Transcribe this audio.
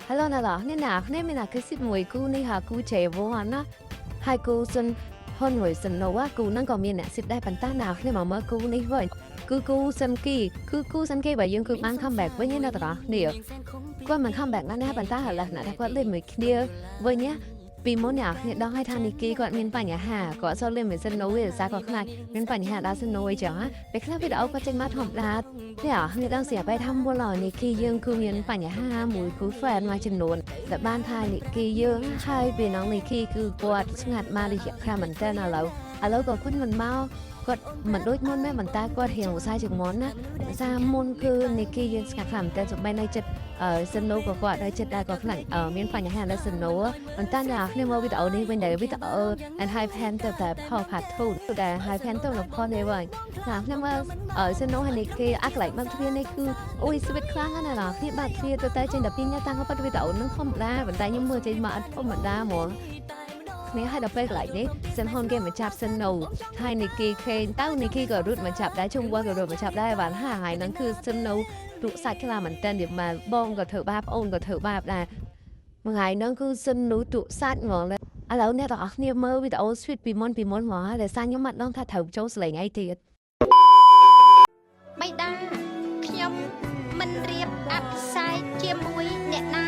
Hello អ្នកនរគ្នាអ្នកគ្នាមានអាគឺសិមួយគូនេះហាគូ J1 ណាហើយគូសិនហ៊ុនមួយសិនណូគូហ្នឹងក៏មានអ្នក ship ដែរប៉ុន្តែអ្នកគ្នាមកមើលគូនេះវិញគឺគូសិនគីគឺគូសិនគីបើយើងគឺបាន comeback វិញណាអ្នកទាំងអស់គ្នាគាត់មិន comeback ណាស់ណាប៉ុន្តែឥឡូវណាថាគាត់លេងមួយគ្នាវិញណាពីមុនអ្នកគ្នាដឹងហើយថានីគីគាត់មានបញ្ហាគាត់សូវលេងមួយសិនណូវាសារគាត់ខ្លាចមានបញ្ហាដល់សិនណូអីចឹងណាពេលខ្លះវីដេអូគាត់ចេញមកធម្មតាអ្នកគ្នាដឹងស្រាប់ហើយថាមុនឡើយនីគីយើងគឺមានបញ្ហាមួយគូ fan មួយចំនួនដែលបានថានីគីយើងហើយពីនងនីគីគឺគាត់ស្ងាត់មករយៈខ្លះមែនតើឥឡូវក៏គាត់មិនមកគាត់មិនដូចមុនមែនប៉ុន្តែគាត់រៀងឧស្សាហ៍ជាងមុនណាឧស្សាហ៍មុនគឺនីគីយើងស្ងាត់ខ្លាំងមែនតើសូម្បីនៅចិត្តអឺសិនណូក៏គាត់នៅចិត្តដែរក៏ខ្លាចមានបញ្ហានៅសិនណូប៉ុន្តែអ្នកគ្នាមើលវីដេអូនេះវិញដែលវីដេអូ ENHYPEN ទៅតែផល part 2ដែល ENHYPEN ទៅនៅផលនេះវិញអ្នកគ្នាមើលអឺសិនណូហើយនីគីអាកន្លែងបើកទ្វារនេះគឺអូយ sweet ខ្លាំងណាស់អ្នកគ្នាបើកទ្វារទៅតែចេញតែពីញ៉ាតាំងប៉ាត់វីដេអូនឹងធម្មតាប៉ុន្តែខ្ញុំមើលចេញមកអត់ធម្មតាហ្មងគ្នាឲ្យដល់ពេលកន្លែងនេះសិនហ៊ុនគេមកចាប់សិនណូហើយនីគីខេងទៅនីគីក៏រត់មកចាប់ដែរជុំវត្តក៏រត់មកចាប់ដែរបានហាហើយហ្នឹងគឺសិនណូទុកសាច់ខ្លាំងមែនតើនិយាយមកបងក៏ធ្វើបាបអូនក៏ធ្វើបាបដែរមួយថ្ងៃហ្នឹងគឺសិនណូទុកសាច់ហ្មងឥឡូវអ្នកទាំងអស់គ្នាមើលវីដេអូ sweet ពីមុនពីមុនហ្មងហើយដោយសារខ្ញុំអត់ដឹងថាត្រូវចូលសលេងអីទៀត បិតាខ្ញុំមិនរៀបអភិសេកជាមួយអ្នកណា